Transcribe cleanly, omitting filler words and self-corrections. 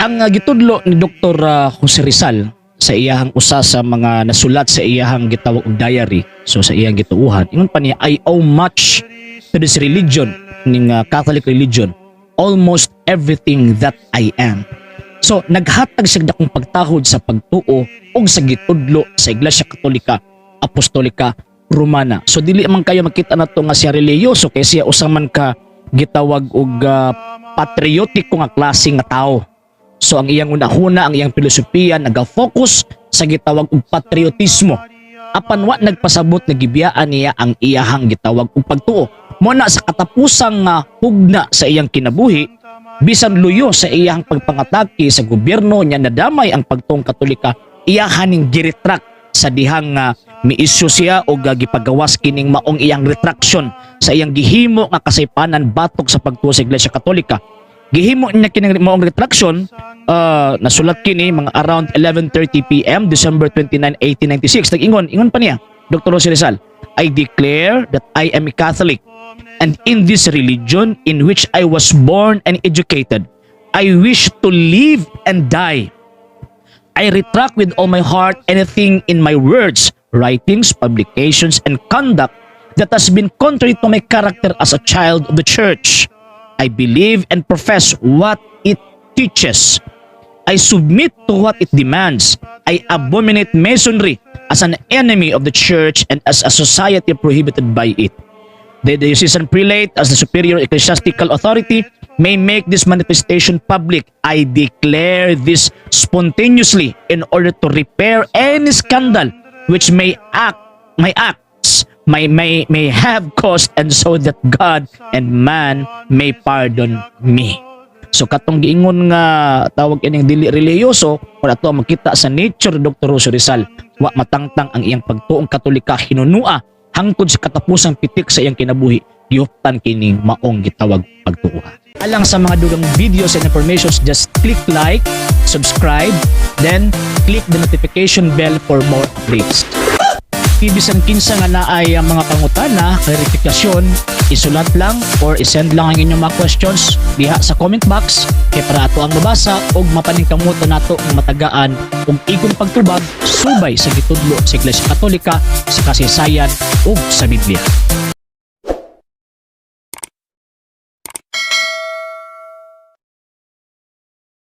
Ang gitudlo ni Dr. Jose Rizal sa iyahang usa sa mga nasulat sa iyahang gitawag og diary, so sa iyang gituohan, ingon pa niya, "I owe much to this religion," ning Catholic religion, "almost everything that I am." So naghatag siya dakong pagtahod sa pagtuo ug sa gitudlo sa Iglesia Katolika Apostolika Romana. So dili man kayo makita nato nga siya relihiyoso kay siya usa man ka gitawag og patriotiko nga klase nga tao. So ang iyang unahuna, ang iyang filosofiya naga-focus sa gitawag og patriotismo. Apan wa nagpasabot nga gibiyaan niya ang iyahang gitawag og pagtuo. Mo na sa katapusang hugna sa iyang kinabuhi, bisan luyo sa iyang pagpangatake sa gobyerno niya nadamay ang pagtuong Katolika, iyahan ning giretract sa dihang mi-issue siya og gipagawas kining maong iyang retraction sa iyang gihimo nga kasaypanan batok sa pagtuo sa Iglesia Katolika. Gihimo niya kining maong retraction, nasulat kini mga around 11:30 PM, December 29, 1896. Nag-ingon, ingon pa niya, Dr. Jose Rizal, "I declare that I am a Catholic and in this religion in which I was born and educated, I wish to live and die. I retract with all my heart anything in my words, writings, publications, and conduct that has been contrary to my character as a child of the Church. I believe and profess what it teaches. I submit to what it demands. I abominate Masonry as an enemy of the Church and as a society prohibited by it. The diocesan prelate, as the superior ecclesiastical authority, may make this manifestation public. I declare this spontaneously in order to repair any scandal which may act my acts may have caused and so that God and man may pardon me." So katong giingon nga tawag ining dili relihiyoso, kung ato makita sa nature Dr. Jose Rizal, wa matangtang ang iyang pagtuong Katolika hinunua hangtod sa katapusang pitik sa iyang kinabuhi, gihuptan kining maong gitawag pagtuohan. Alang sa mga dugang videos and informations, just click like, subscribe, then click the notification bell for more updates. Bisan kinsa nga naay ang mga pangutana, klarifikasyon, isulat lang or isend lang ang inyong mga questions diha sa comment box kay para ato ang mabasa ug mapaningkamutan nato nga matagaan og igong pagtubag subay sa gitudlo sa Iglesia Katolika, sa kasaysayan ug sa Biblia.